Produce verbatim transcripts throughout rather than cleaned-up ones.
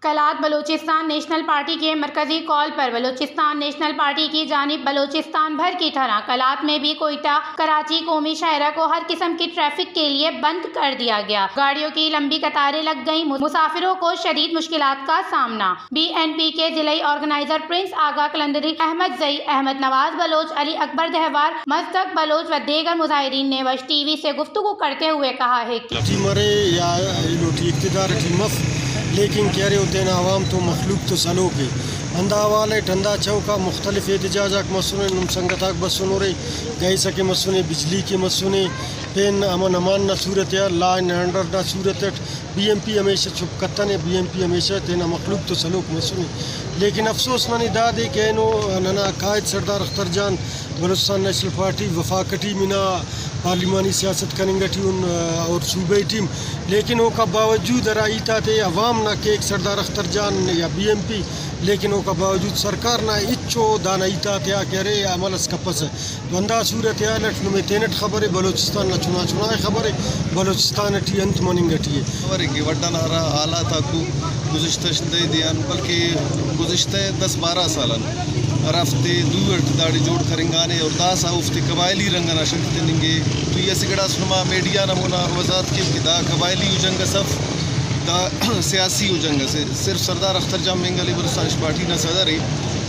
قلات بلوچستان نیشنل پارٹی کے مرکزی کال پر بلوچستان نیشنل پارٹی کی جانب بلوچستان بھر کی طرح قلات میں بھی کوئٹہ کراچی قومی شاہراہ کو ہر قسم کی ٹریفک کے لیے بند کر دیا گیا۔ گاڑیوں کی لمبی قطاریں لگ گئیں۔ مسافروں کو شدید مشکلات کا سامنا۔ بی این پی کے ضلعی آرگنائزر پرنس آغا قلندری، احمد زئی، احمد نواز بلوچ، علی اکبر دہوار، مصدق بلوچ و دیگر مظاہرین نے وش ٹی وی سے گفتگو کرتے ہوئے کہا ہے کہ ٹی مرے یا ایلو ٹی اقتدار ٹی مف، لیکن کہ ارے او تینا عوام تو مخلوق تو سلوک ءِ۔ ہندا حوالہ اٹ ہندا چوک آ مختلف احتجاج آک مسنے، نم سنگت آک بسنورے، گیس ئکہ مسنے، بجلی کے مسنے، پین امن امان نا صورتحال، لا اینڈ آرڈر نا صورت اٹ بی این پی ہمیشہ چپ کتنے، بی این پی ہمیشہ تینا مخلوق تو سلوک مسنے۔ لیکن افسوس ننے دادے کہ اینو ننا قائد سردار اختر جان بلوچستان نیشنل پارٹی وفاق ٹی ہنا پارلیمانی سیاست کننگ ٹی ان اور صوبہ ٹی ہم، لیکن اوکا باوجود ہرا ہیت آتے عوام نا کیک سردار اختر جان یا بی این پی، لیکن اوکا باوجود سرکار نا ہچو دانا ہیت آتیا کہ ارے عمل اس کپسہ۔ تو ہندا صورتحال اٹ نمے تینٹ خبرے، بلوچستان نا چنا چنا ءِ خبرے، بلوچستان ٹی انت مننگ ٹی ءِ۔ خبرے کہ وڈھ انا ہرا حالات آکو گزشتہ دے دے آن، بلکہ گزشتہ دس بارہ سال آن ہرافتے دو اٹ داڑے جوڑ کرنگانے اور داسہ اوفتے قبائلی رنگ انا شکل تننگے۔ تو ای اسہ گڑاس نما میڈیا نا مونا وضاحت کیو کہ دا قبائلی ءُ جنگ اس اف، دا سیاسی ءُ جنگ اسے۔ صرف سردار اختر جان مینگل ءِ، بلوچستان نیشنل پارٹی نا صدر ءِ،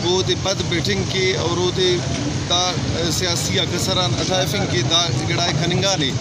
اودے پد بٹنگ کے اور اودے دا سیاسی آ کسر آن ہٹائفنگ کے دا گڑائے کننگانے۔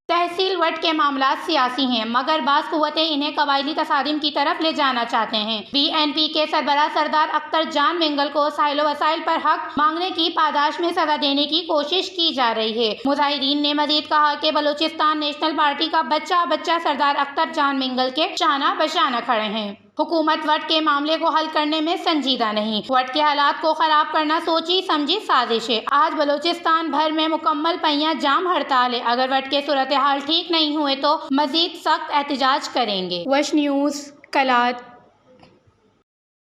تحصیل وٹ کے معاملات سیاسی ہیں، مگر بعض قوتیں انہیں قبائلی تصادم کی طرف لے جانا چاہتے ہیں۔ بی این پی کے سربراہ سردار اختر جان مینگل کو سائل و وسائل پر حق مانگنے کی پاداش میں سزا دینے کی کوشش کی جا رہی ہے۔ مظاہرین نے مزید کہا کہ بلوچستان نیشنل پارٹی کا بچہ بچہ سردار اختر جان مینگل کے شانہ بشانہ کھڑے ہیں۔ حکومت وٹ کے معاملے کو حل کرنے میں سنجیدہ نہیں۔ وٹ کے حالات کو خراب کرنا سوچی سمجھی سازش ہے۔ آج بلوچستان بھر میں مکمل پہیہ جام ہڑتال ہے۔ اگر وٹ کے صورتحال ٹھیک نہیں ہوئے تو مزید سخت احتجاج کریں گے۔ وش نیوز، قلات۔